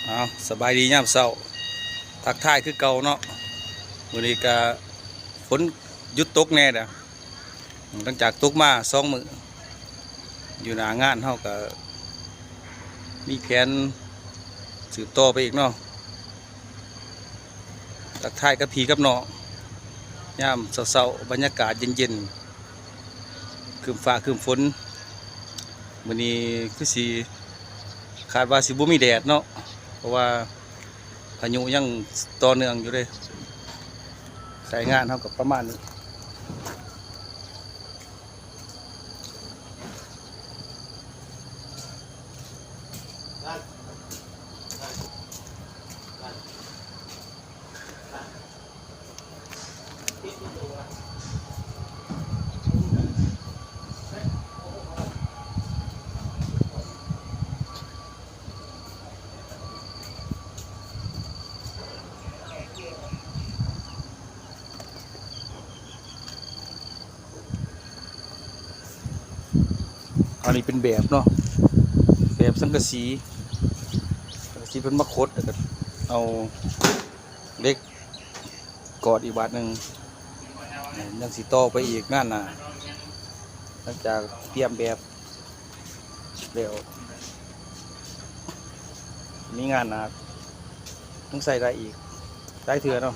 ເອົາ ສະບາຍດີຍາມເຊົ້າ ທັກທາຍຄືເກົ່າເນາະ. ມື້ນີ້ກະຝົນຢຸດຕົກແດ່ແລ້ວ ຫຼັງຈາກຕົກມາສອງມື້ ຢູ່ໜ້າງານເຮົາກະມີແຜນສືບຕໍ່ໄປອີກເນາະ. ທັກທາຍກັບພີ່ກັບນ້ອງ ຍາມເຊົ້າໆ ບັນຍາກາດເຢັນໆ ຄຶ້ມຟ້າຄຶ້ມຝົນ. ມື້ນີ້ຄືຊິ ຄາດວ່າຊິບໍ່ມີແດດເນາະ ເພາະວ່າພາຍຸຍັງຕໍ່ເນື່ອງຢູ່ເດ້. ສາຍງານເຮົາກໍປະມານນີ້. ອັນນີ້ເປັນແບບເນາະ ແບບສັງກະສີ ສັງກະສີເພິ່ນມາຂົດ ແລ້ວກໍເອົາເຫຼັກກອດອີກບາດໜຶ່ງ ຍັງຊິຕໍ່ໄປອີກງານໜ້າ. ຫຼັງຈາກຕຽມແບບແລ້ວ ມີງານໜ້າ ຍັງໃຊ້ໄດ້ອີກຫຼາຍເທື່ອເນາະ.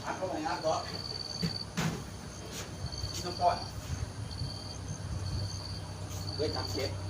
ອັດເຂົ້າໄປ ອັດເບາະ ກິນນ້ຳກ້ອນ ເລີຍທຳເຈັບ.